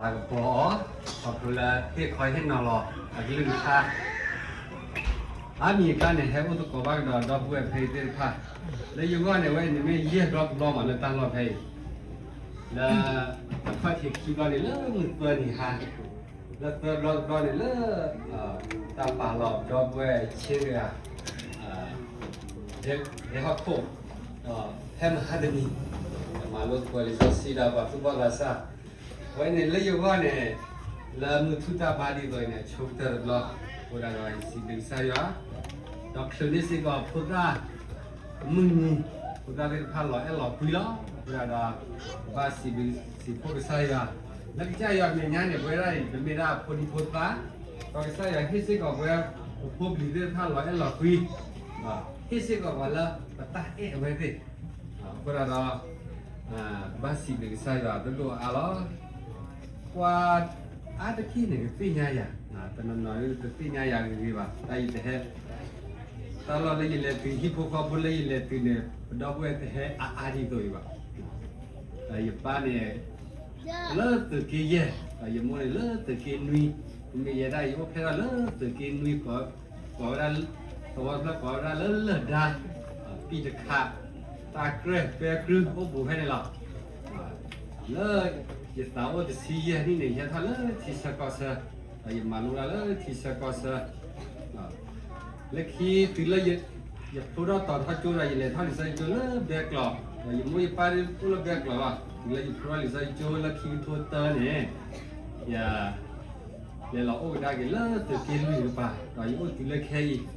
ပှၤကပီၤအီၤ, ခီဖျိလၢဟ့ၣ်ခီဟ့ၣ်နီၤလီၤအကလုၢ်ကထါ, အါမံၤအကျါန့ၣ် ဟဲအိၣ်သကိးဘၣ်ကဒီးဒီပုၢ်ဝဲၢ်ဖဲအံၤသ့ၣ်တဖၣ်, လၢယဂီၢ်န့ၣ် ဝဲန့ၣ်မ့ၢ်ယဲၢ်ဘျီတဘျီမးလၢတၢ်လီၢ်ဖဲအံၤ, လၢအခီၣ်ထံးခံဘျီန့ၣ် လၢမုၢ်သၢနံၤဟါ, လၢသၢဘျီတဘျီန့ၣ်လၢ တၢ်ပာ်လီၤဒီပုၢ်ဝဲၢ်ဆ့တဂၤ ဟဲဟီၣ်ခိၣ်, ဒီးဟဲမဟါတနံၤ, မၤလိသကိးလံာ်စီဆှံဒီးပှၤသူၣ်ဘီၣ်သးစၢ်, အဝဲန့ၣ်လၢယဂီၢ်န့ၣ် လၢမုၢ်ထူၣ်တၢ်ဘါဒ်သိးအံၤန့ၣ် ဆိကတၢၢ်တဘျီ, အဃိဒၣ်ဒီးယစံးဘျုးကစၢ်ယွၤ, ဒီးချုးန့ၢ်စ့ၢ်ကီးဖိသၣ် မုၢ်နံၤ, ဖိသၣ်သ့ၣ်တဖၣ်လီၤအဲၣ်လီၤကွံလီၤ, အဃိဒၣ်ဒီး ပဘၣ်စံးဘျုးစံးဖှိၣ်ကစၢ်ယွၤ, လၢကစၢ်ယွၤမဲာ်ညါန့ၣ် ပဝဲဒၣ်အံၤ ပမ့ၢ်ဒၣ်ဖိဒံဖိသၣ်, ဒီးကစၢ်ယွၤဟ့ၣ်စ့ၢ်ကီးပဝဲ ပဖိပလံၤသ့ၣ်တဖၣ်လီၤအဲၣ်လီၤကွံ, ဟ့ၣ်စ့ၢ်ကီးပှၤလၢပတၢ်အဲၣ်အဝဲသ့ၣ်, အဃိဒၣ်ဒီး ပဘၣ်စံးဘျုးကစၢ်ယွၤဒိၣ်ဒိၣ်အါအါလီၤ. ပှၤအါတက့ၢ်န့ၣ် ကသ့ၣ်ညါယၤ, တနီၤနီၤတသ့ၣ်ညါယၤဂ့ၤဂ့ၤဘၣ်, တၢ်ယတဟဲ, တၢ်လီၢ်လၢယလဲၤတုၤ ဟံၣ်ဖိဃီဖိလၢယလဲၤတုၤန့ၣ် ပဒီပုၢ်ဝဲၢ်တဟဲအါအါဒ်သိးအံၤဘၣ်. ဒီးယပၢ်န့ၣ် လၢသုးက့ယဲၢ်, ဒီးယမိၢ်န့ၣ်လၢသုးက့နွံ, မ့မ့ၢ်ယဲဒၣ်ယအိၣ်ဖျဲၣ်ထီၣ်လၢသုးက့နွံ ကိးဝဲဒၣ်, သဝီတဖျၢၣ်ကိးဝဲဒၣ်လၢလၢၢ်ဒါ, ပံၣ်တခး, တၢ်ကြဲၢ် ပဲကြုၢ် အိၣ်ဘူးဖဲန့ၣ်လီၤ. လၢယသးအိၣ်တဆံယဲၢ်နံၣ်န့ၣ် ယဟဲထီၣ်လၢထံဆၢကီၢ်ဆၢ, ဒီးယမၤလိတၢ်လၢထံဆၢကီၢ်ဆၢ, လၢခံတုၤလၢ ယဖျိထီၣ်တီၤထီၣ်ကၠိဒီး ယလဲၤထီၣ်လံာ်စီဆှံကၠိလၢဘဲကျိး, ဒီးယမိၢ်ယပၢ်ဒၣ်အိၣ်လၢဘဲကျိးလီၤ. တုၤလၢယဖျိထီၣ်လံာ်စီဆှံကၠိလၢခံကထိတၢန့ၣ်, ယ လဲၤလီၤအိၣ်ကဒါက့ၤလၢသုးက့လွံၢ်တကပၤ, ဒီးယအိၣ်တုၤလၢခဲအံၤ,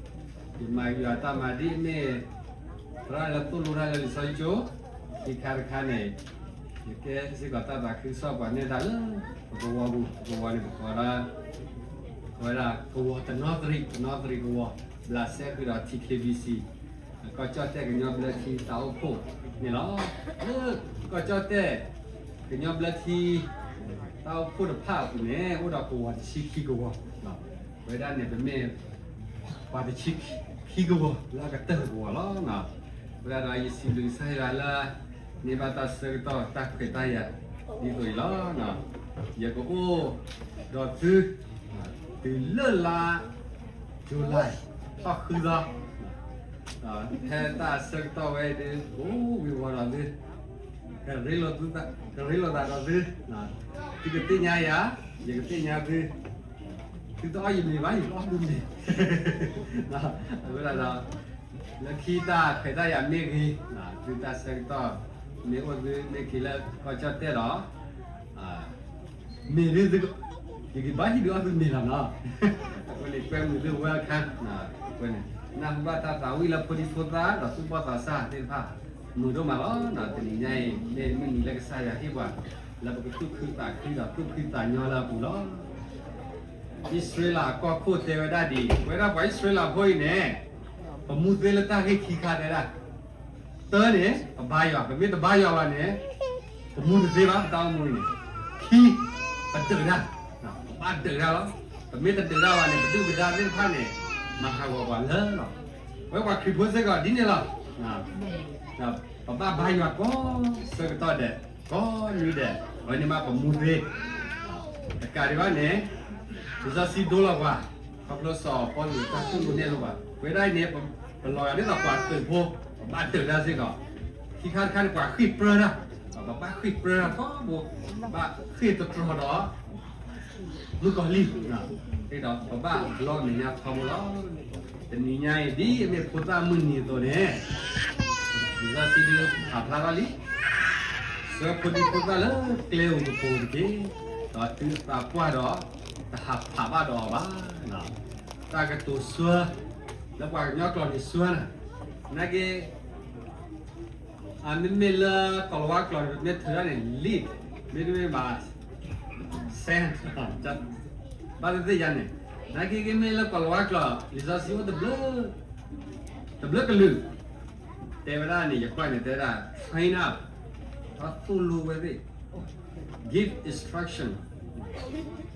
ယမၤယွၤတၢ်မၤဒ်အမ့ၢ် သရၣ်လၢသိၣ်လိတၢ်လၢလံာ်စီဆှံကၠိ, ခံခါတခါန့ၣ်, ယကဲစ့ၢ်ကီးတၢ်သးခုကစီၣ်ပှၤနဲၣ်တၢ်လၢ ပကဝီၤပူၤ, ပကဝီၤန့ၣ် ပကိးဒၣ် ကိးဝဲဒၣ်ကဝီၤတနီသရံး, တနီသရံးကဝီၤ, ဘျးစဲဃုာ်ဒီး ထံခ့ဘံစံ ကီၢ်ကၠီၣ်တဲၣ်ကညီဘျၢထံတၢ်အိၣ်ဖှိၣ်န့ၣ်လီၤ. လၢကီၢ်ကၠီၣ်တဲၣ် ကညီဘျၢထံ တၢ်အိၣ်ဖှိၣ်တဖၣ်အပူၤန့ၣ် အိၣ်ဒီးကဝီၤတဆံခံကဝီၤ, ပဝဲဒၣ်န့ၣ် ပမ့ၢ် ပှၤတဆံခံကဝီၤလၢအကတၢၢ်ကဝီၤလီၤ. အဃိဒၣ်ဒီးယစံးဘျုးကစၢ်ယွၤလၢ န့ၢ်ဘၣ်တၢ်ဆၢကတီၢ်တၢ်ခွဲးတၢ်ယာ်ဒ်သိးအံၤလီၤ. ယကအိၣ်ဒီးသု တုၤလၢလါ July ထီၣ်ဃုသီ, ဖဲတၢ်ဆၢကတီၢ်ဝဲဒၣ် ကအိၣ်ဝံၤဝီၤဒီးသု, ကရ့လိာ်သးဒီးသု, သုကသ့ၣ်ညါယၤ, ယကသ့ၣ်ညါသု, သုတအီၣ်ယမ့ၤဘၣ်, ယကအီၣ်သုမ့ၤ, အဃိဒၣ်ဒီး လၢခံတၢ်ခွဲးတၢ်ယာ်မ့ၢ်ဂ့ၤ, သုတၢ်ဆၢကတီၢ်မ့ၢ်အိၣ်သုမ့ၢ်က့ၤလၢကီၢ်ကၠီၣ်တဲၣ်ဒီး မ့ၢ်ဒ်သု, ယကဘၣ်ဟံးဒုးအီၣ်သုမ့ၤလီၤနီၤ. အဃိန့ၣ် ကွဲမုာ်သု welcome, အဃိန့ၣ် နၢ်ဟူဘၣ်တၢ်သးဝံၣ်လၢဖိဒံဖိသၣ်ဒီးသူၣ်ဘီၣ်သးစၢ်သ့ၣ်တဖၣ် မုာ်ဒိၣ်မးလီၤ. တနံၤညါအံၤ မ့ၢ်မုၢ်နံၤလၢကစၢ်ယွၤဟ့ၣ်ပှၤ လၢပကသူၣ်ခုသးခုဒီးသူၣ်ဖှံသးညီလၢအပူၤလီၤ. အံၣ်စရ့လးအကီၢ်ခိၣ်တဲဝဲဒၣ်ဒ်အံၤ, ပဝဲဒၣ်ပှၤအံၣ်စရ့လးဖိအံၤန့ၣ် ပမူသ့လၢတၢ်ဂ့ၢ်ခံခါတဲဒၣ်, တၢန့ၣ် ပဘါယွၤ, ပမ့ၢ်တဘါယွၤဘၣ်န့ၣ် ပမူတသ့ဘၣ် ပတၢ်အိၣ်မူအံၤန့ၣ်, ခံ ပဒုးတၢ်, ပဘၣ်ဒုးတၢ်လီၤ. ပမ့ၢ်တဒုးတၢ်ဘၣ်န့ၣ် ပဒုၣ်ပဒါသ့ၣ်တဖၣ်န့ၣ် မၤဟးဂီၤပှၤလၢာ်လီၤ. ပဝဲပှၤခရံာ်ဖိစ့ၢ်ကီးဒ်န့ၣ်လီၤ. ပဘၣ်ဘါယွၤကိးဆၢကတီၢ်ဒဲး, ကိးနွံဒဲး, အဝဲန့ၣ်မ့ၢ်ပမူသ့ တကးဒံးဘၣ်န့ၣ် လံာ်စီဆှံဒိလီၤပှၤ, ခီဖျိစီၤပီလူးတၢ်သိၣ်လိနဲၣ်လိပှၤ, ပဝဲဒၣ်အံၤန့ၣ် ပလီၤဂာ်ဒ်သိးပှၤသုးဖိ, ပဘၣ်ဒုးတၢ်စ့ၢ်ကီး, ခံခါတခါန့ၣ် ပှၤဃ့ၢ်ပြၢတၢ်, ပဘၣ်ဃ့ၢ်ပြၢတၢ်ထီဘိ, ဘၣ်ဃ့ၢ်တတြီၤဒီး မုၣ်ကီၤလံၢ်, ဒီးပဘၣ်ဘျီမဲာ်ညါထီဘိလီၤ. တနံၤညါအံၤ ဒ်အမ့ၢ်ဖိသၣ်မုၢ်နံၤအသိးန့ၣ်, လံာ်စီဆှံဒုးဖးဖျါထီၣ်လံ, ဆှၢဖိဒံဖိသၣ်လၢကျဲဧိၤကပူၤတက့ၢ်, ဒီးတုၤအသးပှၢ်ဒီး တဟးဖးဘၣ်ဒီးအီၤဘၣ်. တၢ်ကတိၤဆှၢ, လၢပှၤကညီကျိာ်န့ၣ်ဆှၢနၤ, နာ်က့ အမ့မ့ၢ်လၢကိၤလၤဝါကျိာ်န့ၣ် ပမ့ၢ်ထုးတၢ်န့ၣ် lead, မ့တမ့ၢ်ဘၣ် send, ဘၣ်သ့ၣ်သ့ၣ်ယါန့ၣ်, နာ်က့က့မ့ၢ်လၢကိၤလၤဝါကျိာ် လံာ်စီဆှံအိၣ်တဘျုး, တဘျုးကလုာ်, တဲဝဲဒၣ်န့ၣ် ယကွၢ်န့ၣ် တဲဝဲဒၣ် train up, ဒီးသိၣ်လိဝဲသ့ၣ်, give instruction,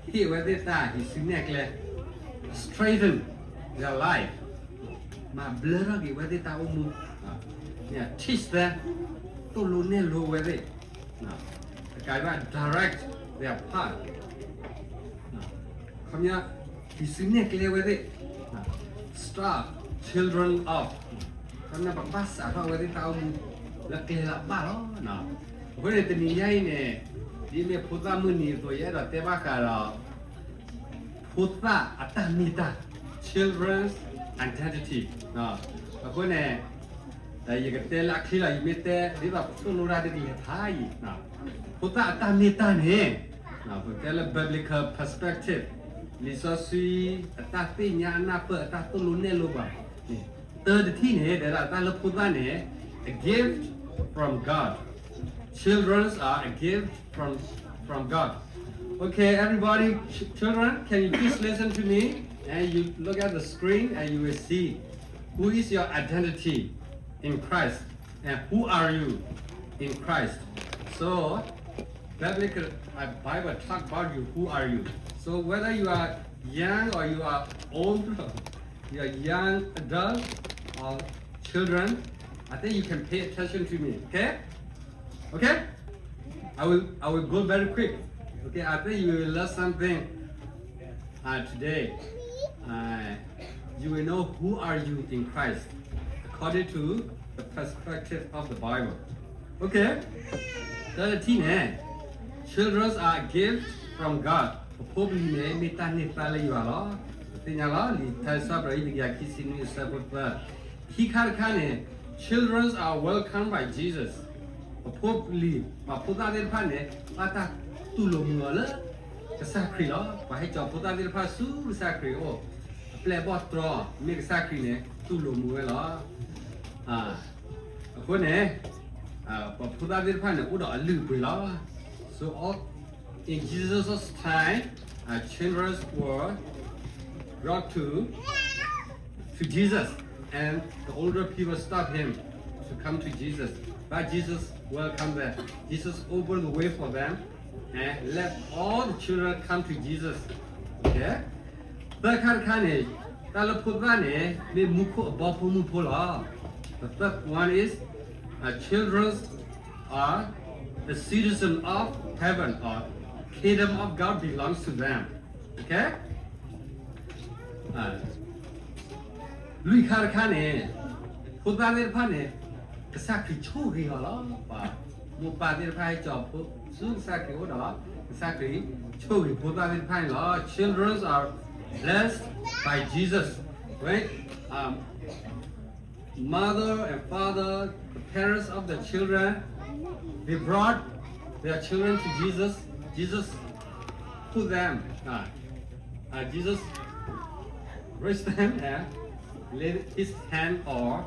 ဟ့ၣ်ဝဲသ့ၣ်တၢ်ဟံးစုနဲၣ်ကျဲ, strengthen their life, မၤဘျၢထီၣ်က့ၤဝဲသ့ၣ်တၢ်အိၣ်မူ, teach them, သိၣ်လိနဲၣ်လိဝဲသ့ၣ်, တကးဒံးဘၣ် direct their path, ခီပညီ ဟံးစုနဲၣ်ကျဲဝဲသ့ၣ်, starve children of, ခီပညီ ပကဘၣ်စးထီၣ်အဝဲသ့ၣ်တၢ်အိၣ်မူ လၢကျဲလၢအဘၣ်လီၤ. အဃိန့ၣ် တနံၤညါအံၤန့ၣ် ဒ်မ့ၢ်ဖိသၣ်မုၢ်နံၤအသိး ယအဲၣ်ဒိးတဲဘၣ်ဃးဒီး ဖိသၣ်အတၢ်မ့ၢ်တၢ်, children's identity. အဃိန့ၣ် ယကတဲလၢအချ့လီၤ, ယမ့ၢ်တဲဒ်သိးပသိၣ်လိတၢ်ဒ်တလဲၤဖးယံၤ, ဖိသၣ်အတၢ်မ့ၢ်တၢ်န့ၣ် ပတဲလၢ biblical perspective, လံာ်စီဆှံအတၢ်သ့ၣ်ညါအနၢ်ပၢၢ် အတၢ်သိၣ်လိနဲၣ်လိပှၤန့ၣ်, တၢတထံၣ်န့ၣ် တဲဒၣ်တၢ်လၢဖိသၣ်န့ၣ် a gift from God. Children are a gift from, from God. Okay, everybody, ch- children, can you please listen to me? And you look at the screen and you will see who is your identity in Christ and who are you in Christ. So, biblical, uh, Bible talk about you, who are you. So whether you are young or you are old, you are young adult or children, I think you can pay attention to me, okay? Okay? I will, I will go very quick. Okay, I think you will learn something uh, today. Uh, you will know who are you in Christ according to the perspective of the Bible. Okay? တၢတထံၣ်န့ၣ် children are a gift from God. ပဖိပလံၤန့ၣ် မ့ၢ်တၢ်န့ၢ်သါလၢယွၤလီၤ. ပသ့ၣ်ညါလီၤ လံာ်ထါစံးပတြၢၤ အံၤတကယၤခံဆံနွံ အဆၢဖိသၢ, ခံခါတခါန့ၣ် children are welcomed by Jesus. ပဖိပလံၤ ပှၤဖိသၣ်သ့ၣ်တဖၣ်န့ၣ် ဘၣ်တၢ်တူၢ်လိာ်မုာ်အီၤလၢ ကစၢ်ခရံာ်လီၤ. ပှၤဟဲကၠီၤဖိသၣ်သ့ၣ်တဖၣ်ဆူကစၢ်ခရံာ်အအိၣ်, အပျဲၢ်အဘီၣ်တြီ မ့ၢ်ကစၢ်ခရံာ်န့ၣ် တူၢ်လိာ်မုာ်ဝဲလီၤ. အဃိန့ၣ် ပှၤဖိသၣ်သ့ၣ်တဖၣ်န့ၣ် အိၣ်ဒီးအလုၢ်အပှ့ၤလီၤ. So all, in Jesus' time, uh, children were brought to to Jesus, and the older people stopped him to come to Jesus. But Jesus welcomed them. Jesus opened the way for them and let all the children come to Jesus. Okay? သၢခါတခါန့ၣ် တၢ်လၢဖိသၣ်န့ၣ် မ့ၢ်မူခိၣ်အဘီဖိမုၣ်ဖိလီၤ. The third one is, uh, children are the citizen of heaven, or kingdom of God belongs to them. Okay? လွံၢ်ခါတခါန့ၣ် ဖိသၣ်သ့ၣ်တဖၣ်န့ၣ် ကစၢ်ခရံာ်ဆိၣ်ဂ့ၤအီၤလီၤ. ပှၤမိၢ်ပၢ်သ့ၣ်တဖၣ်ဟဲကၠီၤဖိဆူကစၢ်ခရံာ်အအိၣ်ဒီး ကစၢ်ခရံာ်ဆိၣ်ဂ့ၤဖိသၣ်သ့ၣ်တဖၣ်န့ၣ်လီၤ. Children are blessed by Jesus. When, um, mother and father, the parents of the children, they brought their children to Jesus. Jesus put them, uh, uh, Jesus raised them and laid his hand on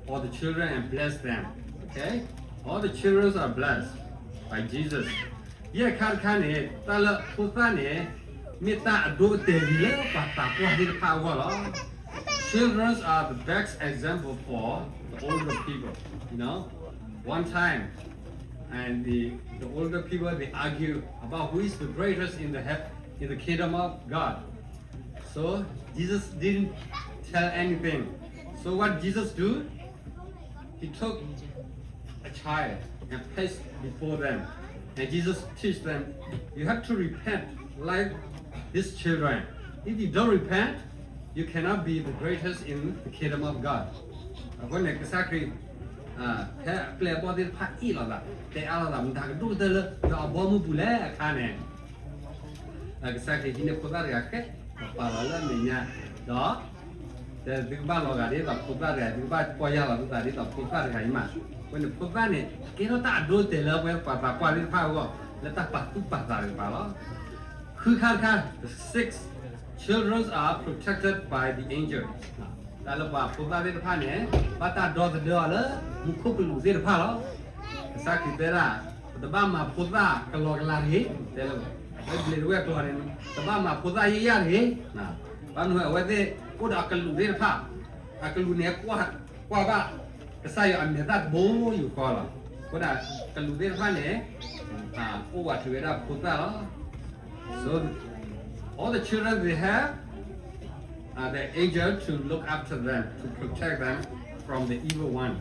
all the children and blessed them. Okay? All the children are blessed by Jesus. ယဲၢ်ခါတခါန့ၣ် တၢ်လၢဖိသၣ်န့ၣ် မ့ၢ်တၢ်အဒိအတဲာ်လၢပှၤသးပှၢ်သ့ၣ်တဖၣ်အဂီၢ်လီၤ. Children are the best example for the older people. You know, one time, and the, the older people, they argue about who is the greatest in the he- in the kingdom of God. So Jesus didn't tell anything. So what Jesus do? He took a child and placed before them. And Jesus teach them, you have to repent like these children. If you don't repent, you cannot be the greatest in the kingdom of God. အဃိန့ၣ် ကစၢ်ခရံာ် ဖဲအပျဲၢ်အဘီၣ်သ့ၣ်တဖၣ်အ့ၣ်လိာ်သး တဲအါလိာ်သး မတၤကဒိၣ်ကတၢၢ်လၢ ဒီးအဘီမုၢ်ပူၤလဲၣ်အခါန့ၣ် ကစၢ်ခရံာ်ဟံးန့ၢ်ဖိသၣ်တဂၤဃဲ ပာ်လီၤလၢအမဲာ်ညါ ဒီး တဲသုကဘၣ်လီၤဂာ်ဒ်သိးဖိသၣ်တဂၤ သုကဘၣ်ပီၢ်ယၢ်လီၤသုသးဒ်သိးဖိသၣ်တဂၤအံၤမး. အဃိန့ၣ် ဖိသၣ်န့ၣ် ကဲထီၣ်တၢ်အဒိအတဲာ်လၢပှၤသးပှၢ်သ့ၣ်တဖၣ်အဂီၢ် လၢတၢ်ပာ်သူၣ်ပာ်သးတကပၤလီၤ. ဃုခါတခါ the six, children are protected by the angel. တၢ်လၢပှၤဖိသၣ်သ့ၣ်တဖၣ်န့ၣ် ဘၣ်တၢ်ဒီသဒၢအီၤလၢ မူခိၣ်ကလူးသ့ၣ်တဖၣ်လီၤ. ကစၢ်ခရံာ်တဲဒၣ် ပတဘၣ်မၤဖိသၣ်ကလီကလီတဂ့ၤ, တဲလၢ လၢဘျ့းတဝဲၢ်ကျိာ်န့ၣ် တဘၣ်မၤဖိသၣ်ယဲၢ်ယဲၢ်တဂ့ၤ. ဘၣ်မနုၤအဝဲသ့ၣ်အိၣ်ဒီးအကလူးသ့ၣ်တဖၣ်, အကလူးန့ၣ် ကွၢ်ဘၣ် ကစၢ်ယွၤအမဲာ်သၣ်တဘိယူၢ်ဃီလီၤ. အဃိဒၣ် ကလူးသ့ၣ်တဖၣ်န့ၣ် အိၣ်ဝးတုၤဝဲဒၣ်ဖိသၣ်လီၤ. So all the children they have, uh, the angel to look after them, to protect them from the evil one.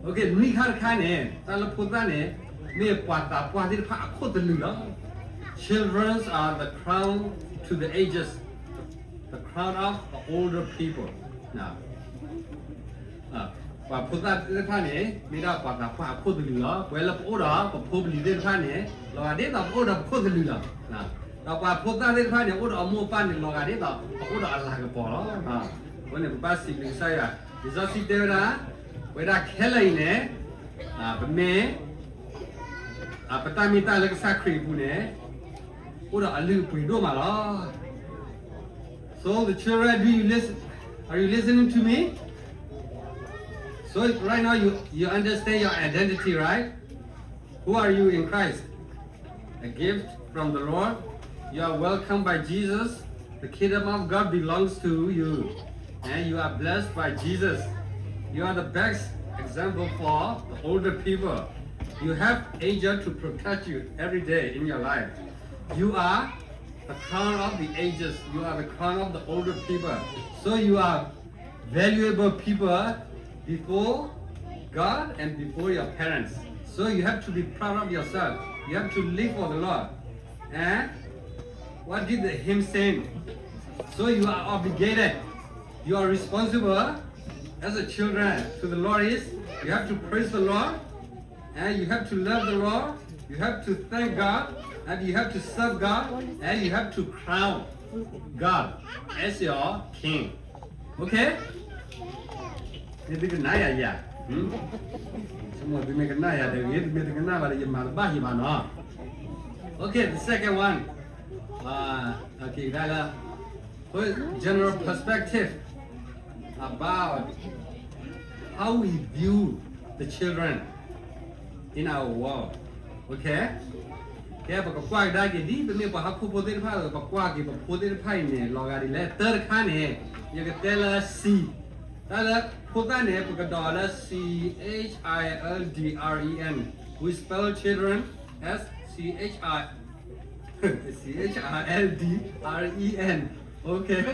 Okay, နွံခါတခါန့ၣ် တၢ်လၢဖိသၣ်န့ၣ် မ့ၢ်ပှၤသးပှၢ်သ့ၣ်တဖၣ်အခိၣ်သလုးလီၤ. Children are the crown to the ages, the crown of the older people. ပှၤဖိသၣ်သ့ၣ်တဖၣ်န့ၣ် မ့ၢ်ဒၣ်ပှၤသးပှၢ်အခိၣ်သလုးလီၤ. ပဝဲလၢပအိၣ်ဒီးပဖိပလံၤသ့ၣ်တဖၣ်န့ၣ် လီၤဂာ်ဒ်သိးပအိၣ်ဒီးပခိၣ်သလုးလီၤ. ဒီးပှၤဖိသၣ်သ့ၣ်တဖၣ်န့ၣ် အိၣ်ဒီးအမိၢ်အပၢ်န့ၣ် လီၤဂာ်ဒ်သိးပအိၣ်ဒီးအလၤကပီၤလီၤ. အဃိန့ၣ် ပဘၣ်စံးဘျုးကစၢ်ယွၤ. လံာ်စီဆှံတဲဝဲဒၣ်, ပဝဲဒၣ်ခဲလၢာ်အံၤန့ၣ် ပမ့ၢ် ပတၢ်မ့ၢ်တၢ်လၢကစၢ်ခရံာ်အပူၤန့ၣ် အိၣ်ဒီးအလုၢ်အပှ့ၤဒိၣ်မးလီၤ. So the children, do you listen? Are you listening to me? So right now you, you understand your identity, right? Who are you in Christ? A gift from the Lord. You are welcomed by Jesus. The kingdom of God belongs to you. And you are blessed by Jesus. You are the best example for the older people. You have angel to protect you every day in your life. You are the crown of the ages. You are the crown of the older people. So you are valuable people before God and before your parents. So you have to be proud of yourself. You have to live for the Lord. And what did the hymn say? So you are obligated. You are responsible as a children to the Lord is you have to praise the Lord and you have to love the Lord, you have to thank God, and you have to serve God, and you have to crown God as your king. Okay? မ့ၢ်သုကနၣ်ယၤယၤ, ဆိကမိၣ်သုမ့ၢ်ကနၣ်ယၤတဂ့ၤ, သုမ့ၢ်တကနၣ်ဘၣ်ဒီး ယမၤတဘၣ်ယံၤဘၣ်နီၤ. Okay, the second one. Uh, okay, ဒါလၢ general perspective about how we view the children in our world. Okay? ကဲပကကွၢ်ကဒါက့ၤဒ်ပမ့ၢ်ပှၤဟီၣ်ခိၣ်ဖိသ့ၣ်တဖၣ်ဒီး ပကွၢ်က့ၤပဖိသ့ၣ်တဖၣ်အံၤန့ၣ် လီၤဂာ်ဒ်လဲၣ်. တၢ်တခါန့ၣ် ယကတဲလၢ C, တၢ်လၢဖိသၣ်န့ၣ် ပကဒိးလၢ C H I L D R E N. We spell children as C H I C H I L D R E N. Okay.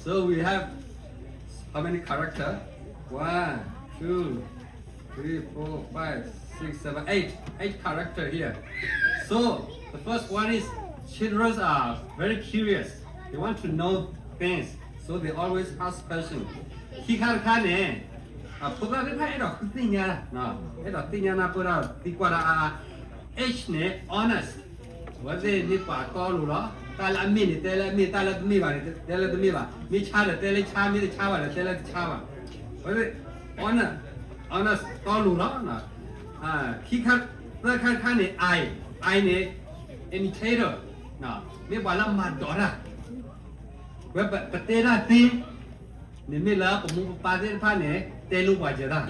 So we have how many character? One, two, three, four, five, six, seven, eight. Eight character here. So the first one is children are very curious. They want to know things. So they always ask questions. ခံခါတခါန့ၣ် ဖိသၣ်သ့ၣ်တဖၣ်အဲၣ်ဒိးဃုသ့ၣ်ညါ, အဲၣ်ဒိးသ့ၣ်ညါနၢ်ပၢၢ်တၢ်သံကွၢ်တၢ်အါ. H န့ၣ် honest. အဝဲသ့ၣ်မ့ၢ်ပှၤတီလိၤလီၤ. တၢ်လၢအမ့ၢ်န့ၣ် တဲလၢအမ့ၢ်, တၢ်လၢတမ့ၢ်ဘၣ်န့ၣ် တဲလၢတမ့ၢ်ဘၣ်. မ့ၢ်ဆါဒီး တဲလၢဆါ, မ့ၢ်တဆါဘၣ်ဒီး တဲလၢတဆါဘၣ်. အဝဲသ့ၣ် honest, honest တီလိၤလီၤ. ခံခါ, သၢခါတခါန့ၣ် I, I န့ၣ် imitator, မ့ၢ်ပှၤလၢမၤဒိးတၢ်. ဝဲပတဲတၢ်သ့ န့ၣ်မ့ၢ်လၢပမိၢ်ပပၢ်သ့ၣ်တဖၣ်န့ၣ် တဲလိာ်ပှၤယဲဒၣ်.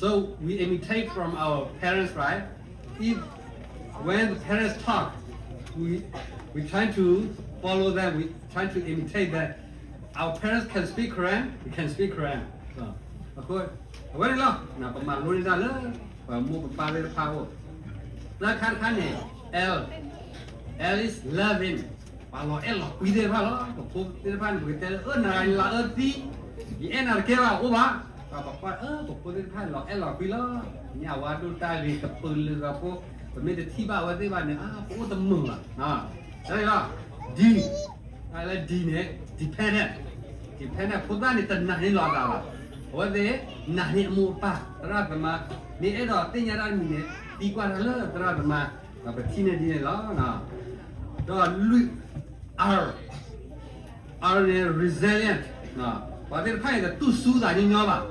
So we imitate from our parents, right? If when the parents talk, we we try to follow them, we try to imitate them. Our parents can speak Karen, we can speak Karen. အဃိ အဝဲန့ၣ်လီၤ. ပမၤလိန့ၢ်တၢ်လၢ ပမိၢ်ပပၢ်သ့ၣ်တဖၣ်အအိၣ်. သၢခါတခါန့ၣ် L, L is loving. ပှၤလီၤအဲၣ်လီၤကွံသ့ၣ်တဖၣ်လီၤ. ပဖိသ့ၣ်တဖၣ်န့ၣ် ပကတဲလၢ အၢ နၤလၢအၢသံ, ယအဲၣ်နၤတကဲဘၣ် အိၣ်ဘၣ်. ပှၤပကွၢ် အၢ ပဖိသ့ၣ်တဖၣ်လီၤအဲၣ်လီၤကွံလီၤ. မ့ၢ်အဝဲဒိၣ်တၢ်ဂ့ၤ ကပၢၤလၢဂၤဖိ, ပမ့ၢ်တထံၣ်ဘၣ်အဝဲသ့ၣ်ဘၣ်န့ၣ် အါ ပအိၣ်တမုာ်ဘၣ်. တၢ်လီၤ D, တၢ်လၢ D န့ၣ် dependent, dependent ဖိသၣ်န့ၣ် တနာ်န့ၢ်လီၤအသးဘၣ်. အဝဲသ့ၣ်နာ်န့ၢ်အမိၢ်အပၢ် သရၣ်သမါ, မ့ၢ်အဲၣ်ဒိးသ့ၣ်ညါတၢ်တမံၤန့ၣ် သံကွၢ်တၢ်လၢသရၣ်သမါ, ဒီးပထံၣ်န့ၢ်ဒ်န့ၣ်လီၤ. ဒီးလွံၢ် R, R န့ၣ် resilient, ပှၤသ့ၣ်တဖၣ်အံၤ တတူၢ်ဆူသးညီညီဘၣ်.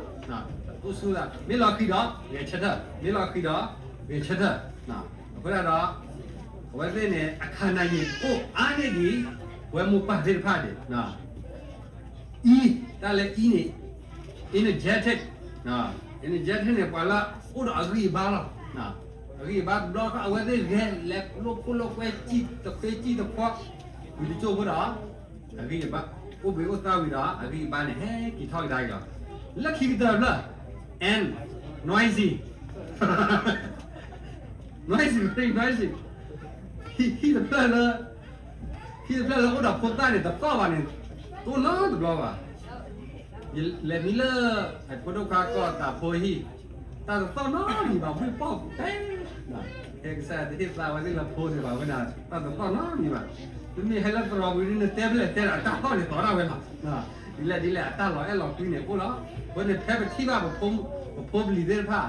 တတူၢ်ဆူသး, မ့ၢ်လီၤဃံၤဒီး ဂဲၤဆၢထၢၣ်, မ့ၢ်လီၤဃံၤဒီး ဂဲၤဆၢထၢၣ်. အဃိသတးဒီး အဝဲသ့ၣ်န့ၣ် အခါနၢ်ယံၤအိၣ်အါန့ၢ်ဒံး ပဝဲမိၢ်ပၢ်သ့ၣ်တဖၣ်န့ၣ် E, တၢ်လၢ E န့ၣ် energetic, energetic န့ၣ် ပှၤလၢအိၣ်ဒီးအဂံၢ်အဘါလီၤ. အဂံၢ်အဘါတဘျီဃီ အဝဲသ့ၣ်ဂဲၤလဲၤလိာ်ခိၣ်လိာ်ကွဲ စံၣ်တခွ့စံၣ်တခွါ, ဝံၤတကၠိၢ်ဖိဒီး အဂံၢ်အဘါ အိၣ်ဘှံးအိၣ်သါဝံၤဒီး အဂံၢ်အဘါန့ၣ် ဟဲက့ၤထီၣ်ကဒါက့ၤလီၤ. လၢခံကတၢၢ်တဖျၢၣ် N, noisy, noisy, very noisy. ဟံၣ်တဖျၢၣ်လၢ ဟံၣ်တဖျၢၣ်လၢအိၣ်ဒီးဖိသၣ်န့ၣ် တသီၣ်ဘၣ်န့ၣ် တိၢ်နီတဘျီဘၣ်. ယလဲၤမံလၢ အဖိဒိၣ်ခွါကီၢ်သးဖိဟံၣ်, တၢ်တသီၣ်နီတမံၤဘၣ် ဘှ့ၣ်ပီၣ်တဲ, ကစၢ်ယွၤတဟ့ၣ်သါဝဲသ့ၣ်လၢဖိန့ၣ်ဘၣ်, ဝဲဒၣ်တၢ်တသီၣ်နီတမံၤဘၣ်. မ့မ့ၢ်ဟဲလၢသရိာ်ပူၤဒ်န့ၣ် နတဲဖဲလဲၣ်တဲဒၣ် အတၢ်သီၣ်န့ၣ်သီၣ်ဒၣ်ဝဲလီၤ. ဒ်လဲၣ်ဒ်လဲၣ် အတၢ်လီၤအဲၣ်လီၤကွံန့ၣ်အိၣ်လီၤ. အဃိန့ၣ် ဖဲပထံၣ်ဘၣ် ပဖိပလံၤသ့ၣ်တဖၣ်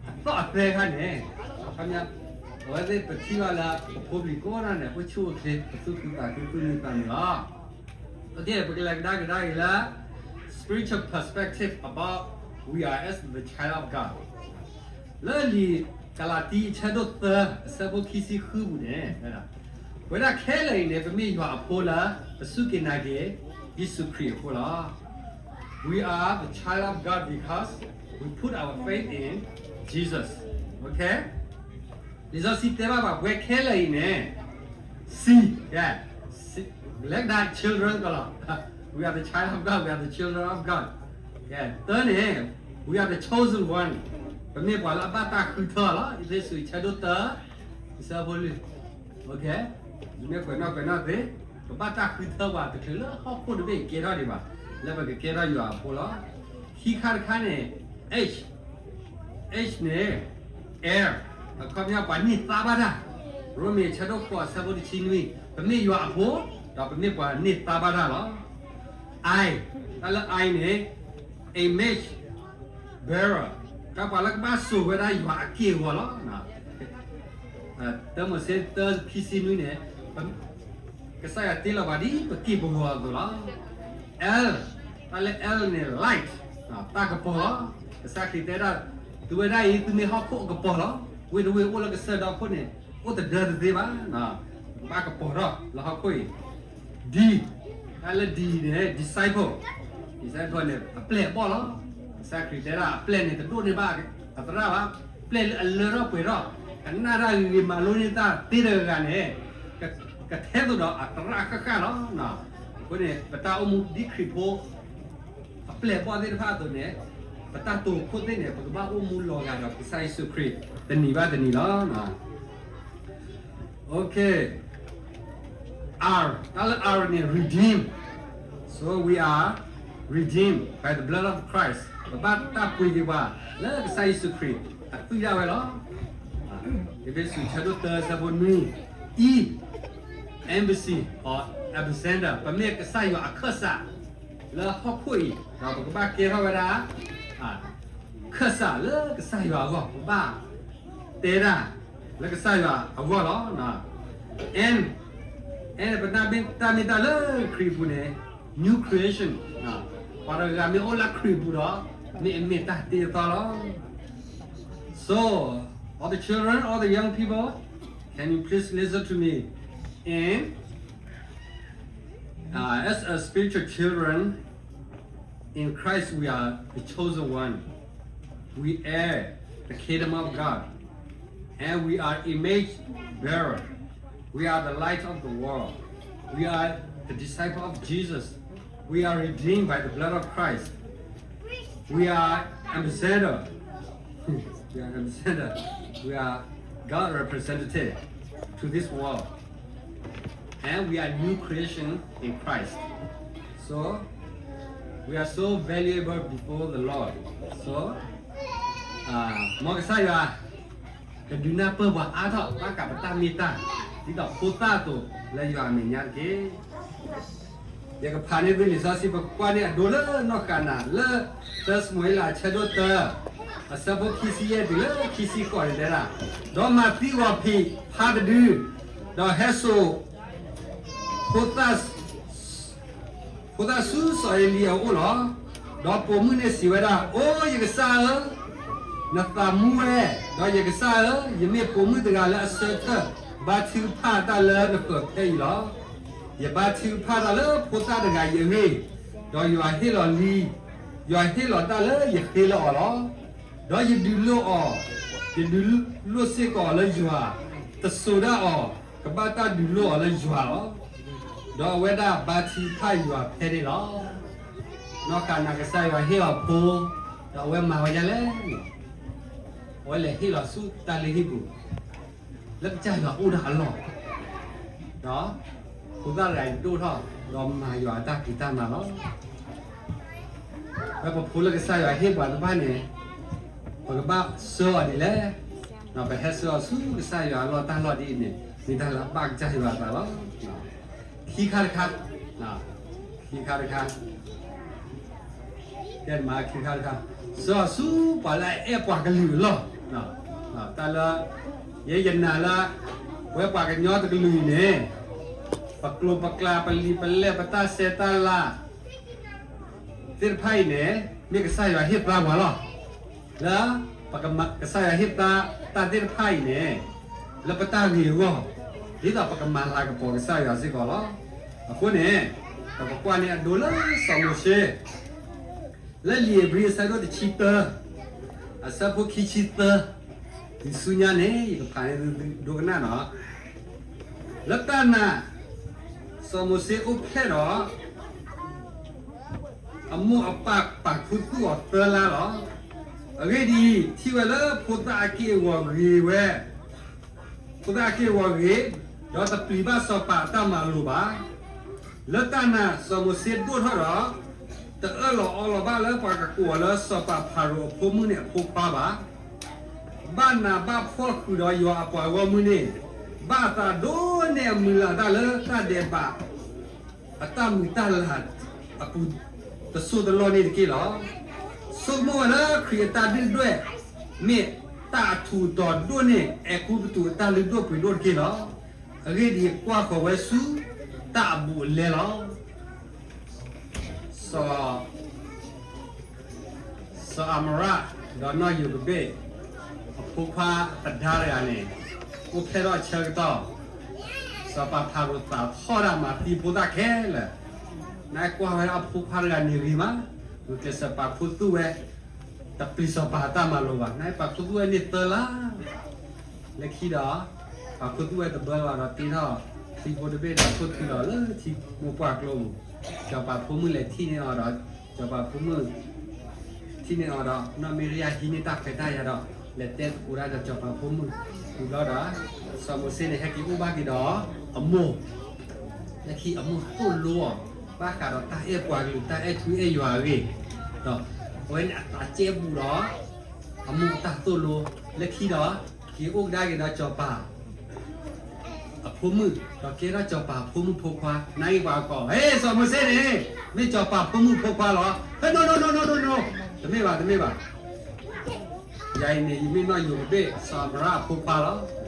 အသီၣ်အသဲခါန့ၣ်, ခီပညီ အဝဲသ့ၣ်ပထံၣ်ဘၣ်လၢ ပဖိပလံၤကိးဂၤဒဲးန့ၣ် အိၣ်ဆူၣ်အိၣ်ချ့ ပသူၣ်ခုသးခုသူၣ်နံၤသးနံၤလီၤ. ပကလဲၤကဒါကဒါက့ၤလၢ spiritual perspective about we are as the child of God. လၢလံာ်ကလၤတံအဆၢဒိၣ်သၢ အဆၢဖိခံဆံဃုပူၤန့ၣ်, ပဝဲဒၣ်ခဲလၢာ်အံၤန့ၣ် ပမ့ၢ်ယွၤအဖိလၢ ပစူၢ်က့ၤနာ်က့ၤ ယ့ၣ်ၡူးခရံာ်အဃိလီၤ. We are the child of God because we put our faith in Jesus. လံာ်စီဆှံတဲဘၣ်ပှၤ ပဝဲခဲလၢာ်အံၤန့ၣ် seed, လဲၤကဒါ children ကလီၤ. We are the child of God, we are the children of God. သၢန့ၣ် we are the chosen one, ပမ့ၢ်ပှၤလၢအဘၣ်တၢ်ဃုထၢလီၤ. အ့းဖ့းစူးဆၢဒိၣ်တၢ အဆၢဖိလွံၢ်, မ့ၢ်ကွဲးနီၣ်ကွဲးနီၣ်သ့, ပဘၣ်တၢ်ဃုထၢပှၤတချုးလၢဟီၣ်ခိၣ်တဘ့ၣ်ကဲထီၣ်ဒံးဘၣ်, လၢပကကဲထီၣ်ယွၤအဖိလီၤ. ခံခါတခါန့ၣ် H, Hန့ၣ် heir, အခီပညီပှၤန့ၢ်သါဘၣ်တၢ်, ရိမ့ၤအဆၢဒိၣ်ဃိးအဆၢဖိတဆံနွံ, ပမ့ၢ်ယွၤအဖိ, ဒီးပမ့ၢ်ပှၤန့ၢ်သါဘၣ်တၢ်လီၤ. I, တၢ်လၢ Iန့ၣ် image bearer, တၢ်ပှၤလၢကဘၣ်စိာ်ဝဲဒၣ်ယွၤအက့ၢ်အဂီၤလီၤ. တၢမိၤၡ့တၢခံဆံနွံန့ၣ် ကစၢ်ယွၤတ့လီၤပှၤဒ်ပက့ၢ်ပဂီၤအသိးလီၤ. L, တၢ်လၢ Lန့ၣ် light, တၢ်ကပီၤလီၤ. ကစၢ်ခရံာ်တဲဒၣ် သုဝဲဒၣ်အံၤ သုမ့ၢ်ဟီၣ်ခိၣ်အကပီၤလီၤ. ဝ့ၢ်တဝ့ၢ်အိၣ်လၢကစၢၢ်ဒီခိၣ်န့ၣ် အိၣ်တဒၢတသ့ဘၣ်, ဘၣ်ကပီၤထီၣ်လၢဟီၣ်ခိၣ်အံၤ. D, တၢ်လၢ Dန့ၣ် disciple, disciple န့ၣ် အပျဲၢ်အဘီၣ်လီၤ. ကစၢ်ခရံာ်တဲဒၣ် အပျဲၢ်န့ၣ် တဒိၣ်န့ၢ်ဘၣ်အသရၣ်ဘၣ်, ပျဲၢ်လၢအလၢထီၣ်ပှဲၤထီၣ်, ကနၣ်တၢ်ဂ့ၤဂ့ၤ မၤလိန့ၢ်တၢ်သ့တဂၤဂၤန့ၣ် ကထဲသိးဒီးအသရၣ်ဃၣ်ဃၣ်လီၤ. အဃိန့ၣ် ပတၢ်အိၣ်မူဒ်ခရံာ်ဖိ အပျဲၢ်အဘီၣ်သ့ၣ်တဖၣ်အသိးန့ၣ် ပတၢ်တိာ်ခိၣ်သ့ၣ်န့ၣ် ပကဘၣ်အိၣ်မူလီၤဂာ်ဒီးကစၢ်ယ့ၣ်ၡူးခရံာ် တနံၤဘၣ်တနံၤလီၤ. Okay, R, တၢ်လၢ Rန့ၣ် redeem, so we are redeemed by the blood of Christ, ပဘၣ်တၢ်ပှ့ၤက့ၤပှၤလၢကစၢ်ယ့ၣ်ၡူးခရံာ်အသွံၣ်ဒၣ်ဝဲလီၤ. အ့းဖ့းစူးဆၢဒိၣ်တၢဆၢဖိနွံ, E, embassy or ambassador, ပမ့ၢ်ကစၢ်ယွၤအခၢၣ်စးလၢဟီၣ်ခိၣ်အံၤ, ဒီးပကဘၣ်ကဲထီၣ်ဝဲဒၣ် ခၢၣ်စးလၢကစၢ်ယွၤအဂီၢ်, ပဘၣ်တဲတၢ်လၢကစၢ်ယွၤအဂီၢ်လီၤ. And, and ပတၢ်မ့ၢ်တၢ်မ့ၢ်တၢ်လၢခရံာ်အပူၤန့ၣ် new creation, ပှၤတဂၤမ့ၢ်အိၣ်လၢခရံာ်အပူၤဒီး မ့ၢ်အမ့ၢ်တၢ်တ့အသီလီၤ. So, all the children, all the young people, can you please listen to me? And, uh, as a spiritual children, in Christ, we are the chosen one. We heir the kingdom of God. And we are image bearer. We are the light of the world. We are the disciple of Jesus. We are redeemed by the blood of Christ. We are ambassador. We are ambassador. We are God representative to this world. And we are new creation in Christ. So, we are so valuable before the Lord. So, မ်ကစၢ်ယွၤ ကဒုးနၢ်ပၢၢ်ပှၤအါထီၣ် ဘၣ်ဃးပတၢ်မ့ၢ်တၢ် ဒ်သိးဖိသၣ်အသိး လၢယွၤအမဲာ်ညါတက့ၢ်. ယကဖးန့ၢ်သုလံာ်စီဆှံ ပကွၢ်န့ၢ်အဒိလၢနီၢ်ဃၤနၤ လၢ သၢၡမူၤအ့လး အဆၢဒိၣ်တၢ အဆၢဖိခံဆံယဲၢ်တုၤလၢခံဆံဃိးန့ၣ်တဲဒၣ်, ဒီးမၤသံဂီၤဖံးဖးတဒု, ဒီးဟဲစိာ် ဖိသၣ် ဖိသၣ်ဆူစီၤအ့လံအအိၣ်လီၤ. ဒီးပိာ်မုၣ်န့ၣ်စံးဝဲဒၣ်, အိ ယကစၢ်ဧၢ, နသးမူဝဲ, ဒီးယကစၢ်ဧၢ, ယမ့ၢ်ပိာ်မုၣ်တဂၤလၢအဆၢထၢၣ် ဘါထုကဖၣ်တၢ်လၢနဃၢၤဖဲအံၤလီၤ. ယဘါထုကဖၣ်တၢ်လၢဖိသၣ်တဂၤအံၤအဂ့ၢ်, ဒီးယွၤဟ့ၣ်လီၤလံ, ယွၤဟ့ၣ်လီၤတၢ်လၢယဃ့လၢအီၤလီၤ. ဒီးယဒုးလိၣ်အီၤ, ယဒုးလိၣ်စ့ၢ်ကီးအီၤလၢယွၤ, တစိၤဒၣ်အီၤ, ကဘၣ်တၢ်ဒုးလိၣ်အီၤလၢယွၤလီၤ. ဒီးအဝဲဒၣ်ဘါထုကဖၣ်ယွၤဖဲန့ၣ်လီၤ. နီၢ်ဃၤနၤ ကစၢ်ယွၤဟ့ၣ်အီၤဖိ, ဒီးအဝဲမၤဝဲဒ်လဲၣ်န့ၣ်, အဝဲလဲၤဟ့ၣ်လီၤဆူတၢ်လုၢ်ဟံၣ်ပူၤ လၢကစၢ်ယွၤအိၣ်ဒၣ်အလီၢ်, ဒီး ဖိသၣ်တဂၤအံၤဒိၣ်ထီၣ် ဒီးမၤယွၤအတၢ်ဖံးတၢ်မၤလီၤ. ဝဲပဖိလၢကစၢ်ယွၤဟ့ၣ်ပှၤတဖၣ်န့ၣ် ပကဘၣ်ဆှၢအီၤဒ်လဲၣ်. ပဟဲဆှၢအီၤဆူကစၢ်ယွၤအလီၢ်တၢ်လီၢ်ဒ်အံၤန့ၣ် မ့ၢ်တၢ်လၢအဘၣ်ကစၢ်ယွၤအသးလီၤ. ခံခါတခါ, ခံခါတခါ, ကဲမး ခံခါတခါ, ဆှၢအီၤဆူပှၤလၢအအဲၣ်ပှၤကလုာ်အလီၢ်, တၢ်လၢ ယဲယနာ်လၢ ပဝဲပှၤကညီတကလုာ်အံၤန့ၣ် ပကျိာ်ပကျါ ပလံာ်ပလဲၢ် ပတၢ်ဆဲးတၢ်လၤ သ့ၣ်တဖၣ်အံၤန့ၣ် မ့ၢ်ကစၢ်ယွၤဟ့ၣ်သါပှၤလီၤ. လၢ ကစၢ်ယွၤဟ့ၣ်သါတၢ်သ့ၣ်တဖၣ်အံၤန့ၣ် လၢပတၢ်ဂ့ၤအဂီၢ်, ဒ်သိးပကမၤလၤကပီၤကစၢ်ယွၤစ့ၢ်ကီးလီၤ. အဃိန့ၣ် ပကကွၢ်န့ၢ်အဒိလၢစီၤမိၤၡ့ လၢလံာ်ဧ့ၤဘြံၤအဆၢဒိၣ်တဆံတၢ အဆၢဖိခံဆံသၢ, ယဆူညါန့ၣ် ယကဖးန့ၢ်သုဒိကနၣ်နီၤ. လၢတၢ်နာ် စီၤမိၤၡ့အိၣ်ဖျဲၣ်ဒီး အမိၢ်အပၢ်ပာ်ခူသူၣ်အီၤသၢလါလီၤ. အဂ့ၢ်ဒ်အံၤ, ထံၣ်ဝဲလၢဖိသၣ်အက့ၢ်အဂီၤဂ့ၤဝဲ, ဖိသၣ်အက့ၢ်အဂီၤဂ့ၤ, ဒီးတပျံၤဘၣ်စီၤပၤအတၢ်မၤလိာ်ဘၣ်. လၢတၢ်နာ်စီၤမိၤၡ့ဒိၣ်ထီၣ်ဒီး တအၢၣ်လီၤအီလီၤဘၣ်လၢပှၤကကိးအီၤလၢစီၤပၤဖၤရိၤအဖိမုၣ်န့ၣ်အဖိခွါဘၣ်. ဘၣ်နးဘၣ်ဖှီၣ်ဃုာ်ဒီးယွၤအပှၤဂီၢ်မုၢ်န့ၣ်, ဘၣ်အသးဒိၣ်န့ၢ်အမုၢ်လၢ်တၢ်လၢတၢ်ဒဲးဘး အတၢ်မုာ်တၢ်လၤအပူၤ တစိၢ်တလီၢ်န့ၣ်တက့ၢ်လီၤ. ဆိကမိၣ်ဝဲလၢခရံာ်အတၢ်ဒုၣ်ဒွဲၣ် မ့ၢ်တၢ်အထူးအတီၤဒိၣ်န့ၢ် အဲၤကူပတူးအတၢ်လုၢ်ဒိၣ်ပှ့ၤဒိၣ်တက့ၢ်လီၤ. အဂ့ၢ်ဒ်အံၤ, ကွၢ်ဃီၤဝဲဆူတၢ်အဘူးအလဲလီၤ. စီၤ စီၤအၤမရၣ် ဒီးနီၢ်ယိၤကဘ့ၣ် အဖိခွါသဒါတဂၤန့ၣ် အိၣ်ဖျဲၣ်ထီၣ်အဆၢကတီၢ်, စီၤပၤဖၤရိၤသးထီၣ်ဒၣ်မၤသံဖိသၣ်ခဲလၢာ်, နကွၢ်ဝဲအဖိခွါတဂၤန့ၣ်ဂ့ၤမး, ဂုာ်ကျဲးစၢးပာ်ခူသူၣ်ဝဲ, တပျံၤစီၤပၤအတၢ်မၤလိာ်ဘၣ်, နပာ်ခူသူၣ်ဝဲန့ၣ်သၢလါ လၢခံဒီး ပာ်ခူသူၣ်ဝဲတဘၢလၢၤဘၣ်ဒီးတ့ထီၣ် ထံဖိတဘ့ၣ်ဒီးထိၣ်ထံလီၤလၢထံမိၢ်ပှၢ်ကျိပူၤ, စီၤပၤဖိမုၣ်လဲၤထံၣ်န့ၢ်အီၤဒီး စီၤပၤဖိမုၣ် ထံၣ်န့ၢ်အီၤဒီး နီၢ်မံရယၤဟံးန့ၢ်တၢ်ခွဲးတၢ်ယာ်ဒီး လဲၤတဲသကိးတၢ်ဒီးစီၤပၤဖိမုၣ်, ဝံၤဘျီဒီး စီၤမိၤၡ့န့ၣ် ဟဲက့ၤအိၣ်ဘၣ်က့ၤဒီး အမိၢ် လၢခံအမိၢ်သိၣ်လိအီၤ ဘၣ်ဃးဒီးတၢ်အဲၣ်ပှၤကလုာ် တၢ်အဲၣ်ထူအဲၣ်ယွၤအဂ့ၢ်, ဒီးအဝဲန့ၣ်အသးကဲဘူးဒီး အမိၢ်အတၢ်သိၣ်လိ, လၢခံဒီး က့ၤအိၣ်ကဒါက့ၤဒီးစီၤပၤ အဖိမုၣ်, ဒီးကဲထီၣ်စီၤပၤအဖိမုၣ်ဖိခွါ, နၢ်အံၤပှၤကိး, ဟဲ စီၤမိၤၡ့န့ၣ် မ့ၢ်စီၤပၤဖိမုၣ်ဖိခွါလီၤ. ဟဲ no no no no no no, တမ့ၢ်ဘၣ် တမ့ၢ်ဘၣ်. ယၤအံၤန့ၣ် ယမ့ၢ်နီၢ်ယိၤကဘ့ၣ် စီၤအၤမရၣ်အဖိခွါလီၤ.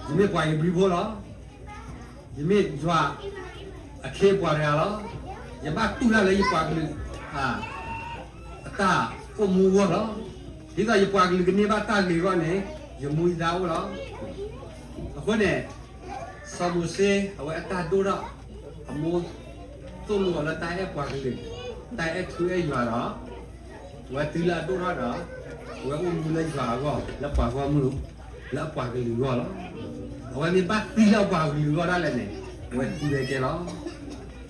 ယမ့ၢ်ပှၤဧ့ၤဘြံၤဖိလီၤ. ယမ့ၢ်ယွၤအခ့အပှၤတဂၤလီၤ. ယဘၣ်တူၢ်တၢ်လၢယပှၤကလုာ် အတၢ်အိၣ်မူအဂီၢ်လီၤ. ဒ်သိးယပှၤကလုာ်ကန့ၢ်ဘၣ်တၢ်ဂ့ၤအဂီၢ်န့ၣ် ယမူယဒါအိၣ်လီၤ. အဃိန့ၣ် စီၤမိၤၡ့ အဝဲအတၢ်ဒိၣ်ထီၣ် အမိၢ်သိၣ်လိအီၤလၢတၢ်အဲၣ်ပှၤကလုာ် တၢ်အဲၣ်ထူအဲၣ်ယွၤဒီး အဝဲတုၤလၢအဒိၣ်ထီၣ်ဒီး အဝဲအိၣ်မူလၢယွၤအဂီၢ် လၢပှၤဂီၢ်မုၢ် လၢအပှၤကလုာ်အဂီၢ်လီၤ. အဝဲမ့ၢ်ဘၣ်သံလၢအပှၤကလုာ်အဂီၢ်ဒၣ်လဲာ်န့ၣ် အဝဲသံဝဲကဲလီၤ.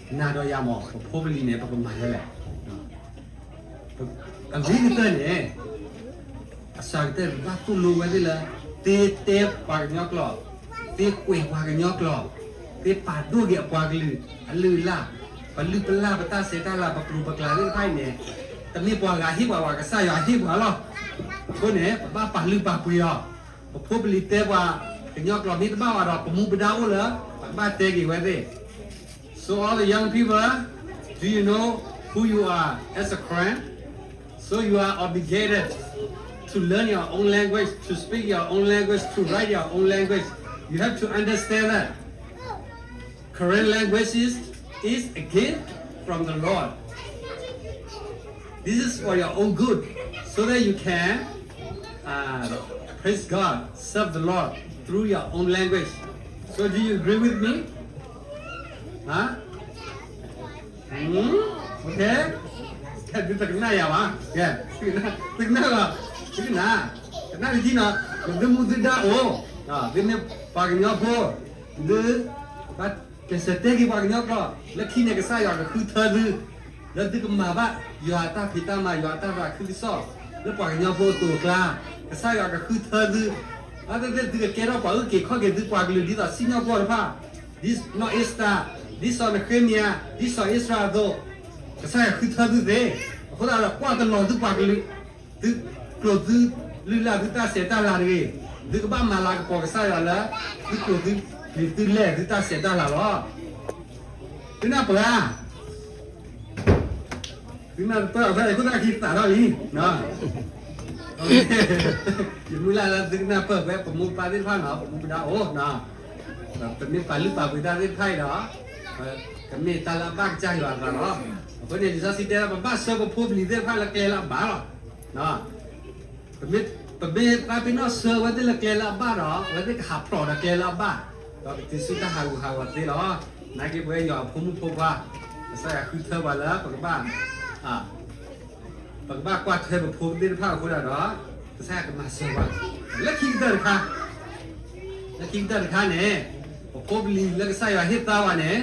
နၤဒီးယၤမ့ၢ် ပဖိပလံၤန့ၣ် ပကမၤဒ်လဲၣ်. အဂ့ၤကတၢၢ်န့ၣ် အစှၤကတၢၢ်ဘၣ်သိၣ်လိဝဲသ့ၣ်လၢ သ့တဲပှၤကညီကျိာ်, သ့ကွဲးပှၤကညီကျိာ်, သ့ပာ်ဒိၣ်က့ၤအပှၤကလုာ် အလုၢ်အလၢ်, ပလုၢ်ပလၢ် ပတၢ်ဆဲးတၢ်လၤ ပကျိာ်ပကျါသ့ၣ်တဖၣ်အံၤန့ၣ် တမ့ၢ်ပှၤဂၤဟ့ၣ်ပှၤဘၣ် ကစၢ်ယွၤဟ့ၣ်ပှၤလီၤ. အဃိန့ၣ် ပဘၣ်ပာ်လုၢ်ပာ်ပှ့ၤအီၤ, ပဖိပလံၤတဲပှၤကညီကျိာ်မ့ၢ်တဘၣ်ဘၣ်ဒီး ပမူပဒါအိၣ်လၢ ပကဘၣ်တဲက့ၤဝဲသ့ၣ် So all the young people, do you know who you are as a Karen? So you are obligated to learn your own language, to speak your own language, to write your own language. You have to understand that Karen language is, is a gift from the Lord. This is for your own good, so that you can uh, praise God, serve the Lord through your own language. So do you agree with me? Huh? Hmm? Okay. ကဲ သုတကနၣ်ယၤဘၣ်. ကဲ သုကနၣ်လီၤ. သုကနၣ်, ကနၣ်တက့ၢ်နီၤ. သုမူသုဒါအိၣ်, သုမ့ၢ်ပှၤကညီဖိ, သု ကစၢ်တဲက့ၤပှၤကညီကျိာ်, လၢခံန့ၣ် ကစၢ်ယွၤကဃုထၢသု, လၢသုကမၤဘၣ် ယွၤအတၢ်ဖံးတၢ်မၤ ယွၤအတၢ်သးခုကစီၣ် လၢပှၤကညီဖိအသိးအကျါ, ကစၢ်ယွၤကဃုထၢသု, ဘၣ်သ့ၣ်သ့ၣ်သုကကဲထီၣ်ပှၤအုၣ်က့ၤခီၣ်က့ၤသုပှၤကလုာ် ဒ်သိးစံၣ်ညီၣ်ကွီၢ်တဖၣ်, ဒ်နီၢ်အ့းစတၢ်, ဒ်စီၤနဃ့မယၤ, ဒ်စီၤအ့စြၤအသိး, ကစၢ်ယွၤဃုထၢသုသ့, အဃိသတးဒီး ကွၢ်တလီၤသုပှၤကလုာ် သုကျိာ်သုလုၢ်လၢ် သုတၢ်ဆဲးတၢ်လၤတဂ့ၤ, သုကဘၣ်မၤလၤကပီၤကစၢ်ယွၤလၢ သုကျိၤသုပျံၤသုလဲၢ်သုတၢ်ဆဲးတၢ်လၤလီၤ. သုနၢ်ပၢၢ်ဧါ, သုနၢ်ပၢၢ်အဖဲအံၤ ခိၣ်သၣ်ခံသးထီၣ်လံ, ယမုၢ်လၢ်လၢသုကနၢ်ပၢၢ်ဝဲ ပမိၢ်ပၢ်သ့ၣ်တဖၣ်နီၤ ပမူပဒါအိၣ်, ပမ့ၢ်ပာ်လုၢ်ပာ်ပှ့ၤတၢ်သ့ၣ်တဖၣ်အံၤဒီး ကမ့ၢ်တၢ်လၢအဘၣ်ကစၢ်ယွၤအသးလီၤ. အဃိန့ၣ် လံာ်စီဆှံတဲ ပဘၣ်ဆှၢပဖိပလံၤသ့ၣ်တဖၣ်လၢကျဲလၢအဘၣ်လီၤ. ပမ့ၢ်သးပ့ၤနီၣ်ဆှၢအဝဲသ့ၣ်လၢကျဲလၢအဘၣ်ဒီး အဝဲသ့ၣ်ကဟးဖျိးဒီးကျဲလၢအဘၣ်, ဒီးကတုၤဆူတၢ်ဟးဂူာ်ဟးဂီၤသ့လီၤ. နာ်က့ပဝဲယွၤအဖိမုၣ်ဖိခွါ ကစၢ်ယွၤဃုထၢပှၤလၢပကဘၣ် ပကဘၣ်ကွၢ်ထွဲပဖိသ့ၣ်တဖၣ်အဃိဒၣ်ဒီး ကစၢ်ယွၤကမၤစၢၤပှၤ, လၢခံကတၢၢ်တခါ, လၢခံကတၢၢ်တခါန့ၣ် ပဖိပလံၤလၢကစၢ်ယွၤဟ့ၣ်သါဝဲန့ၣ်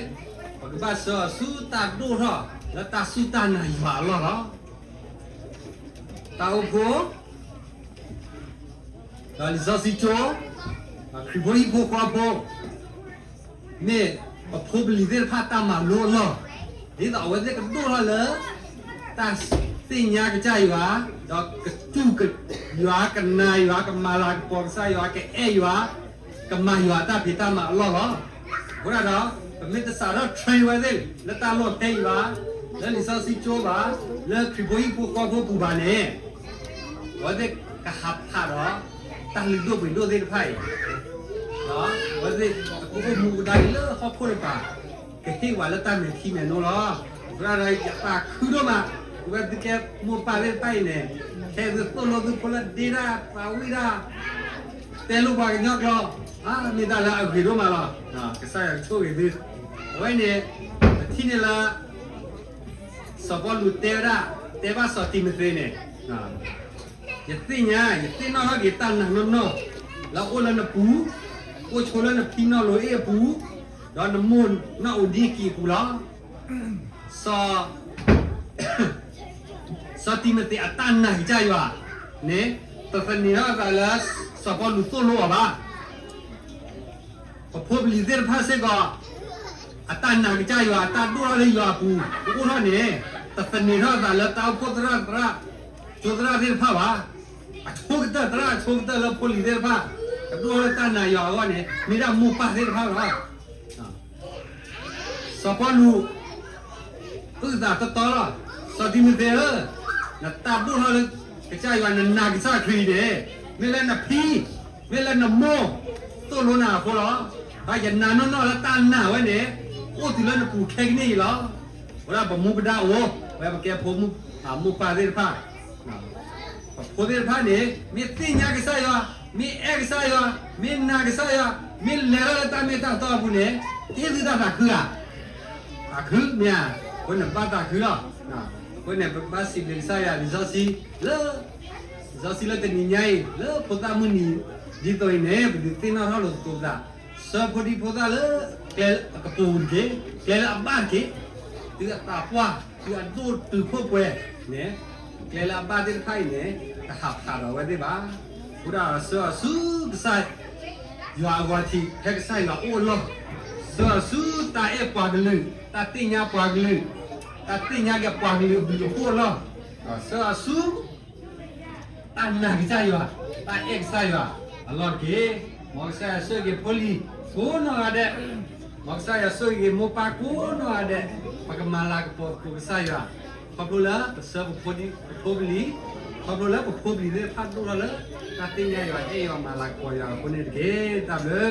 ပကဘၣ်ဆှၢအီၤဆူတၢ်ဒိၣ်ထီၣ်လၢတၢ်စူၢ်တၢ်နာ်ယွၤအလီၢ်လီၤ. တၢ်အိၣ်ဖှိၣ် ဒီးလံာ်စီဆှံကၠိ, ခရံာ်ဖိဟံၣ်ဖိဃီဖိ မ့ၢ်ပဖိပလံၤသ့ၣ်တဖၣ်တၢ်မၤလိအလီၢ်, ဒ်သိးအဝဲသ့ၣ်ကဒိၣ်ထီၣ်လၢ တၢ်သ့ၣ်ညါကစၢ်ယွၤ, ဒီးကစူၢ်ယွၤ, ကနာ်ယွၤ, ကမၤလၤကပီၤကစၢ်ယွၤ, ကအဲၣ်ယွၤ, ကမၤယွၤတၢ်ဖံးတၢ်မၤအလီၢ်လီၤ. အဃိဒၣ်ဒီး ပမ့ၢ်တစးထီၣ် train ဝဲသ့ၣ် လၢတၢ်လီၢ်ဖဲအံၤဘၣ်, လၢလံာ်စီဆှံကၠိဘၣ်, လၢခရံာ်ဖိဟံၣ်ဖိဃီဖိပူၤဘၣ်န့ၣ် အဝဲသ့ၣ်ကဟးဖးဒီး တၢ်လုၢ်ဒိၣ်ပှ့ၤဒိၣ်သ့ၣ်တဖၣ်အံၤ, အဝဲသ့ၣ်ကအိၣ်မူကဒါက့ၤလၢဟီၣ်ခိၣ်တကပၤ, ကဟ့ၣ်ဝဲလၢတၢ်မဲာ်ထံမဲာ်နိလီၤ. အဃိဒၣ်ဒီး ယသးခုဒိၣ်မး, ပဝဲသုကဲမိၢ်ပၢ်သ့ၣ်တဖၣ်အံၤန့ၣ်, ဟဲသုသိၣ်လိသုဖိလၢဒ့တၢ်သးဝံၣ်တၢ်, တဲလိာ်ပှၤကညီကျိာ်, မ့ၢ်တၢ်လၢအဂ့ၤဒိၣ်မးလီၤ. ကစၢ်ယွၤကဆိၣ်ဂ့ၤသု. အဝဲန့ၣ် ပထံၣ်န့ၢ်လၢ စီၤပီလူးတဲဝဲဒၣ်, တဲဘၣ်စီၤတံၤမသ့းန့ၣ်, ယသ့ၣ်ညါ, ယသ့ၣ်နီၣ်ထီၣ်က့ၤတၢ်နာ်နီၢ်နီၢ် လၢအအိၣ်လၢနပူၤ, အိၣ်ဆိလၢနဖံနီၣ်လိၤအ့ၣ်အပူၤ, ဒီးနမိၢ်နီၢ်အိၣ်ဒံကံးအပူၤလီၤ. စီၤ စီၤတံၤမသ့းအတၢ်နာ်ကစၢ်ယွၤန့ၣ် တသန့ၤထီၣ်အသးလၢ စီၤပီလူးသိၣ်လိအီၤဘၣ်. ပဖိပလံၤသ့ၣ်တဖၣ်စ့ၢ်ကီး အတၢ်နာ်ကစၢ်ယွၤ အတၢ်ဒိၣ်ထီၣ်လၢယွၤအပူၤ ကအိၣ်ထီၣ်န့ၣ် တသန့ၤထီၣ်အသးလၢတၢ်အိၣ်ဖှိၣ်သရၣ်သရၣ် ကၠိသရၣ်သ့ၣ်တဖၣ်ဘၣ်. အဆိကတၢၢ် သရၣ်အဆိကတၢၢ်လၢဖိလံၤသ့ၣ်တဖၣ် ကဒိၣ်ထီၣ်လၢတၢ်နာ်ယွၤအဂီၢ်န့ၣ် မ့ၢ်ဒၣ်မိၢ်ပၢ်သ့ၣ်တဖၣ်လီၤ. စီၤပီလူး အုၣ်သးတီတီလီၤ. စီၤတံၤမသ့းဧၢ, နတၢ်ဒိၣ်ထီၣ်လၢကစၢ်ယွၤ နနာ်ကစၢ်ခရံာ်န့ၣ် မ့ၢ်လၢနဖံ မ့ၢ်လၢနမိၢ်သိၣ်လိနၤအဃိလီၤ. ဘၣ်ယနာ်နီၢ်နီၢ်လၢတၢ်နာ်ဝဲန့ၣ် အိၣ်တုၤလၢနပူၤခဲကနံၣ်အံၤလီၤ. အဃိဒၣ်ပမူပဒါအိၣ် ပဝဲပကဲဖိမိၢ်ပၢ်သ့ၣ်တဖၣ် ပဖိသ့ၣ်တဖၣ်န့ၣ် မ့ၢ်သ့ၣ်ညါကစၢ်ယွၤ, မ့ၢ်အဲၣ်ကစၢ်ယွၤ, မ့ၢ်နာ်ကစၢ်ယွၤ, မ့ၢ်လဲၤထီၣ်လၢတၢ်မ့ၢ်တၢ်တီအပူၤန့ၣ် ဟ့ၣ်သုတၢ်သးခုဧါ. သးခုမ့ၢ်ဧါ. အဃိန့ၣ် ပဘၣ်သးခုလီၤ. အဃိန့ၣ် ပဘၣ်စံးဘျုးကစၢ်ယွၤ လံာ်စီဆှံလၢ လံာ်စီဆှံလၢတနံၤညါအံၤ လၢဖိသၣ်မုၢ်နံၤ ဒ်သိးအံၤန့ၣ် ပဒုးသ့ၣ်နီၣ်ထီၣ်လိာ်သကိးပသး ဆှၢဖိဒံဖိသၣ်လၢကျဲအကပူၤတက့ၢ်, ကျဲလၢအဘၣ်တက့ၢ်, တုၤအသးပှၢ် တုၤအဒိၣ်တုၤခိၣ်ပှဲၤန့ၣ် ကျဲလၢအဘၣ်သ့ၣ်တဖၣ်အံၤန့ၣ် တဟးဖးဒီးအဝဲသ့ၣ်ဘၣ်. အဃိဒၣ်ဆှၢအီၤဆူကစၢ်ယွၤအဂီၤထံး ဖဲကစၢ်ယွၤအိၣ်အလီၢ်, ဆှၢအီၤဆူတၢ်အဲၣ်ပှၤကလုာ်, တၢ်သ့ၣ်ညါပှၤကလုာ်, တၢ်သ့ၣ်ညါက့ၤပှၤကလုာ်အဘျုးအဖှိၣ်အလီၢ်, ဆှၢအီၤဆူ တၢ်နာ်ကစၢ်ယွၤ, တၢ်အဲၣ်ကစၢ်ယွၤအလီၢ်တက့ၢ်. မ်ကစၢ်ယွၤဆိၣ်ဂ့ၤဖိလံၤကိးနီၢ်ဂၤဒဲး, မ်ကစၢ်ယွၤဆိၣ်ဂ့ၤမိၢ်ပၢ်ကိးနီၢ်ဂၤဒဲး, ပကမၤလၤကပီၤသကိးကစၢ်ယွၤ, ခီဖျိလၢပဆှၢပဖိပလံၤ, ခီဖျိလၢပဖိပလံၤသ့ၣ်တဖၣ်ဒိၣ်ထီၣ်လၢ တၢ်သ့ၣ်ညါယွၤအဲၣ်ယွၤမၤလၤကပီၤယွၤအဃိန့ၣ်တက့ၢ်. တၢ်ဘျုး